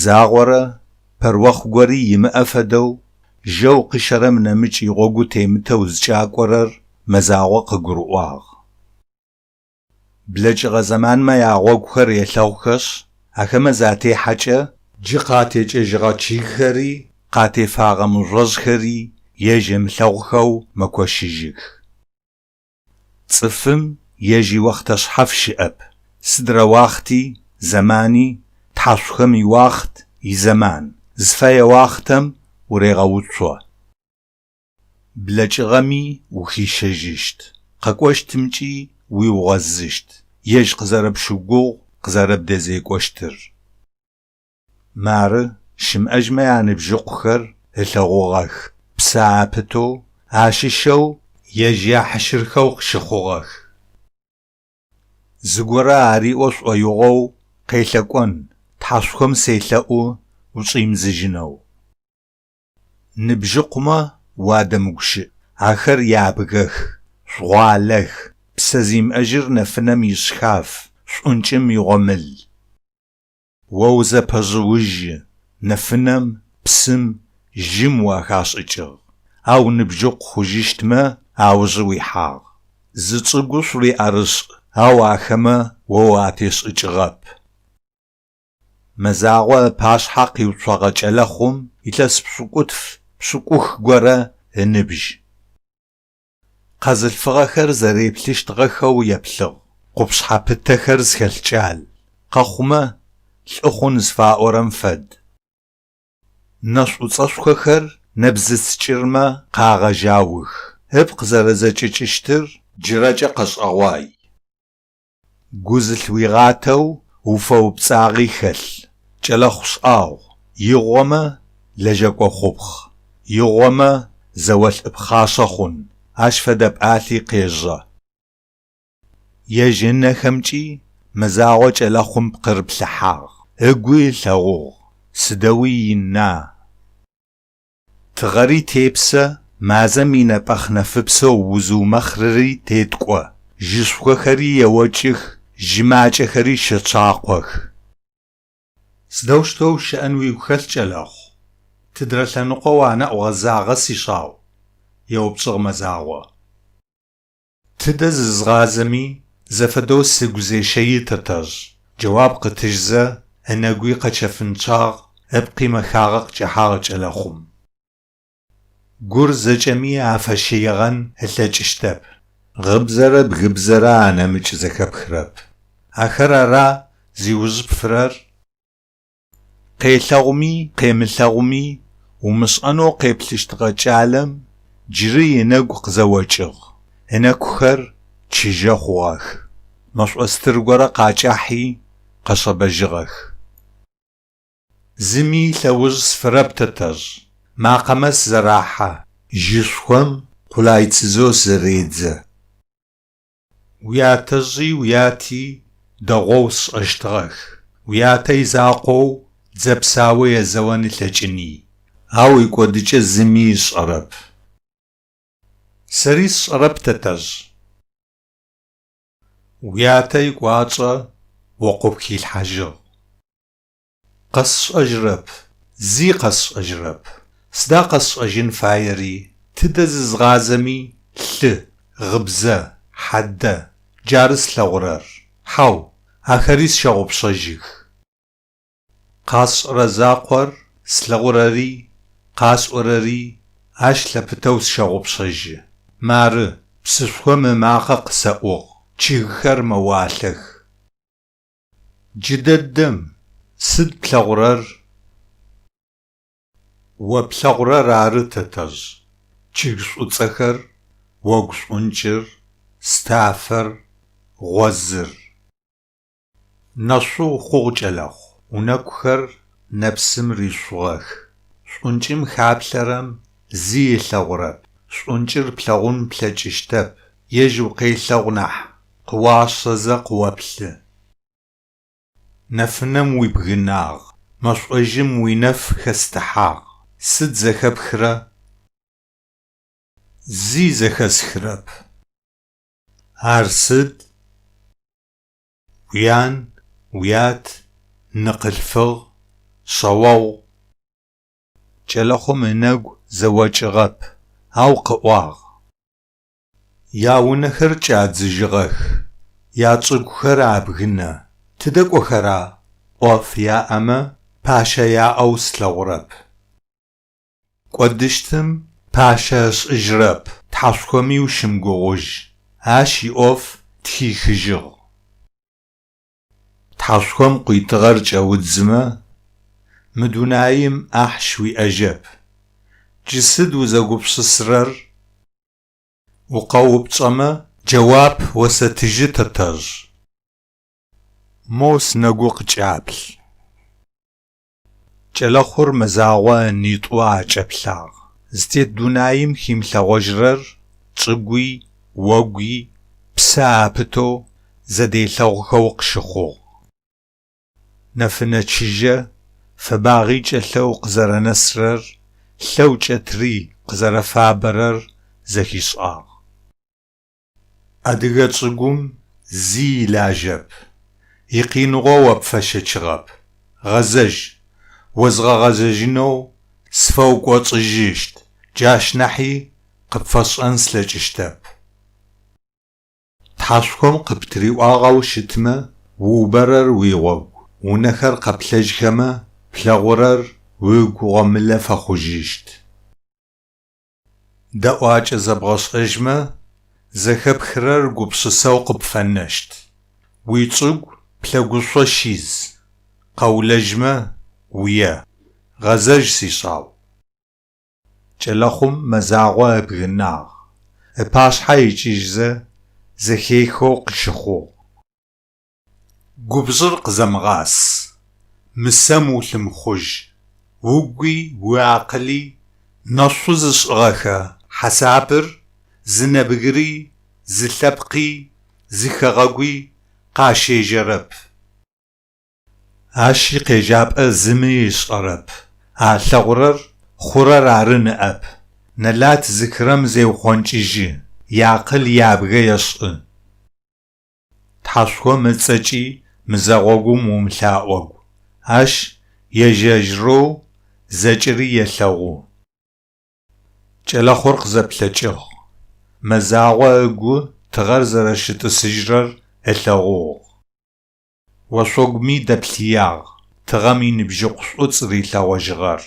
Загъорэ, пэрыохъу гори имыӏэ фэдэу, жьэу къыщэрэм нэмыкӏ игъогу темытэу зыкӏакӏорэр Мэзагъо къыгурыӏуагъ. Блэкӏыгъэ зэманмэ ягъогухэр елъэгъухэшъ, ахэмэ затехьэкӏэ, джы къатекӏэжьыгъэ чъыгхэри къатефагъэ мыжъожъхэри ежь ымылъэгъухэу мэкощыжьых. Цӏыфым ежь иохътэ шъхьаф щыӏэп, сыдрэ уахъти, зэмани Тхьашъухэм иуахът, изэман, зыфэе уахътэм урегъэуцо. Блэкӏыгъэми ухищэжьыщт, къэкӏощтымкӏи уиугъэзыщт, ежь къызэрэпщыгугъу къызэрэбдэзекӏощтыр. Мары, щымыӏэжьмэ яныбжьыкъухэр ылъэгъугъэх, псэ апытэу, ащыщэу ежь яхьщырхэу къыщыхъугъэх. Зыгорэ ариӏо шӏоигъоу къелъэкӏон, Тхьашъухэм селъэӏу учӏимызыжьынэу. Ныбжьыкъумэ уадэмыгущыӏ, ахэр ябгэх, жъугъуалэх, псэ зимыӏэжьыр нэфынэм ишъхаф, шӏункӏым игъомыл. О узэпэжъыужьы, нэфынэм, псым, жьым уахашӏыкӏыгъ, ау ныбжьыкъу хъужьыщтмэ аужы уихьагъ. Зы чӏыгу шъуриӏэрышӏ, ау ахэмэ о уатешӏыкӏыгъэп. Мэзагъо ыпашъхьэ къиуцогъэ кӏэлэхъум илъэс пшӏыкӏутф, пшӏыкӏух горэ ыныбжь. Къэзылъфыгъэхэр зэреплъыщтыгъэхэу еплъыгъ, къупшъхьэ пытэхэр зыхэлъ кӏал, къэхъумэ, лӏы хъун зыфаӏорэм фэд. Нэ шӏуцӏэшхохэр нэбзыц кӏырмэ къагъэжьаух, ыпкъ зэрэзэкӏэкӏыщтыр джырэкӏэ къэшӏэгъуай. Гу зылъыуигъатэу уфэупцӏагъи хэлъ, кӏэлэхъу шӏагъу, игъомэ, лэжьэкӏо хъупхъ, игъомэ, зэолӏ пхъашэ хъун, ащ фэдэ пӏалъи къежэ. Ежь ынэхэмкӏи Мэзагъо кӏэлэхъум пкъырыплъыхьагъ, ыгуи ылъэгъугъ, сыдэуи ина! Тыгъэри тепсэ, мазэм инэпӏэхъ нэфыпсэу узыумэхъырэри теткӏо, жьышхохэри еокӏых, жьы макӏэхэри щэцуакъох. Сыдэущтэу ущыӏэн уигухэлъ, кӏэлэхъу? Тыдрэ лъэныкъо уанэӏу гъэзагъэ, сишъау? еупчӏыгъ Мэзагъо. Тыдэ зызгъазэми, зэфэдэу сыгу зещэи, тэтэжъ, джэуап къытыжьзэ, ынэгуи къэчэфынчъагъ, ыпкъи мэхагъэ къыкӏэхьагъ кӏэлэхъум. Гур зэкӏэми афэщэигъэн ылъэкӏыщтэп. Гъыбзэрэ бгыбзэрэ анэмыкӏ зэхэпхырэп. Ахэр ара зиужъ пфырэр? Къелъэгъуми къемылъэгъуми умышӏэнэу къеплъыщтыгъэ кӏалэм джыри ынэгу къызэокӏыгъ, ынэкухэр чыжьэ хъугъэх, мэшӏо стыр горэ къакӏахьи къэшъэбэжьыгъэх. Зыми илъэуж сфырэп, тэтэжъ, макъэмэ сызэрахьэ. Жьышхом къулайцызэу сызэредзэ. Уятэжъи уяти дэгъоу сшӏэщтыгъэх, уятэ изакъоу дзэ псау езэон ылъэкӏыни, ау икӏодыкӏэ зыми ышӏэрэп. Сэри сшӏэрэп, тэтэжъ. Уятэ ыкӏуачӏэ о къыпхилъхьажьыгъ. Къэсшӏэжьырэп, зи къэсшӏэжьырэп. Сыда къэсшӏэжьын фаери, тыдэ зызгъазэми, лъы, гъыбзэ, хьадэ, джары слъэгъурэр. Хьау, ахэри сщэгъупшэжьых. Къасшӏэрэ закъор слъэгъурэри, къасӏорэри ащ лъэпытэу сщэгъупшэжьы. Мары, псышхом ымакъэ къысэӏугъ, чъыгхэр мэуалъэх. Джыдэдэм сыд плъэгъурэр? О плъэгъурэр ары, тэтэжъ, чъыг шӏуцӏэхэр, огу шӏункӏыр, стафэр, гъозыр. Нэшъу ухъугъ, кӏэлэхъу, унэкухэр нэпсым ришъугъэх. Шӏункӏым хаплъэрэм зи ылъэгъурэп, шӏункӏыр плъэгъун плъэкӏыщтэп, ежь укъелъэгъу нахь. Къыуашъэзэ къыоплъы. Нэфынэм уибгынагъ, мэшӏожьым уинэф хэстыхьагъ. Сыд зэхэпхырэ? Зи зэхэсхырэп. Ар сыд? Уян, уят, ныкъылъфыгъ, шъэогъу? Кӏэлэхъум ынэгу зэокӏыгъэп, ау къыӏуагъ. Яунэхэр чӏадзыжьыгъэх, ячӏыгухэр абгынэ. Тыдэ кӏохэра? ӏоф яӏэмэ, пащэ яӏэу слъэгъурэп. Кӏодыщтым пащэ ышӏыжьрэп, Тхьэшхоми ущымыгугъужь, ащ иӏоф тхихыжьыгъ. Тхьэшхом къуитыгъэр кӏэудзымэ, мы дунаим ӏахь щыуиӏэжьэп. Джы сыд узэгупшысэрэр? Укъэупчӏэмэ, джэуап осэтыжьы, тэтэжъ. Моу сынэгу къыкӏаплъ. Кӏэлэхъур Мэзагъо ынитӏу акӏэплъагъ. Зытет дунаим химылъэгъожьырэр чӏыгуи, огуи псэ апытэу зэделъэгъухэу къыщыхъугъ. Нэфынэ чыжьэ, фэбагъи кӏэлъэу къызэрэнэсырэр, лъэу кӏэтыри къызэрэфабэрэр зэхишӏагъ. Адыгэ чӏыгум зи илажьэп, икъиныгъо о пфэщэчыгъэп, гъэзэжь, озгъэгъэзэжьынэу сфэукӏочӏыжьыщт, джащ нахьи къыпфэсшӏэн слъэкӏыщтэп. Тхьэшхом къыптыриӏуагъэу щытмэ, уубэрэр уигъогу, унэхэр къэплъэжьхэмэ, плъэгъурэр угу гъомылэ фэхъужьыщт. Дэӏуакӏэ зэбгъэшӏэжьмэ, зэхэпхырэр гупшысэу къыпфэнэщт. Уичӏыгу плъэгушъо щиз, къэулэжьмэ, уе. Гъэзэжь, сишъау. Кӏэлэхъум Мэзагъо ыбгынагъ, ыпашъхьэ икӏыжьзэ, зэхехэу къыщыхъугъ. Губжыр къызэмыгъас, мысэм улъымыхъужь, угуи уиакъыли нэшъу зышӏыгъэхэ хьасапыр зы нэбгыри, зы лъэпкъи, зы хэгъэгуи къащежьэрэп. Ащ икъежьапӏэ зыми ышӏэрэп, алъэгъурэр хъурэр ары ныӏэп. Нэлат зыхырэм зеухъонкӏыжьы, иакъыл ябгэ ешӏы. Тхьэшхом ыцӏэкӏи мызэгъогум умылъаӏогу, ащ ежь-ежьырэу зэкӏэри елъэгъу. Кӏэлэхъур къызэплъэкӏыгъ. Мэзагъо ыгу тыгъэр зэрэщытӏысыжьрэр ылъэгъугъ. Ошъогуми дэплъыягъ, тыгъэм иныбжьыкъу шӏуцӏ рилъэгъожьыгъэр.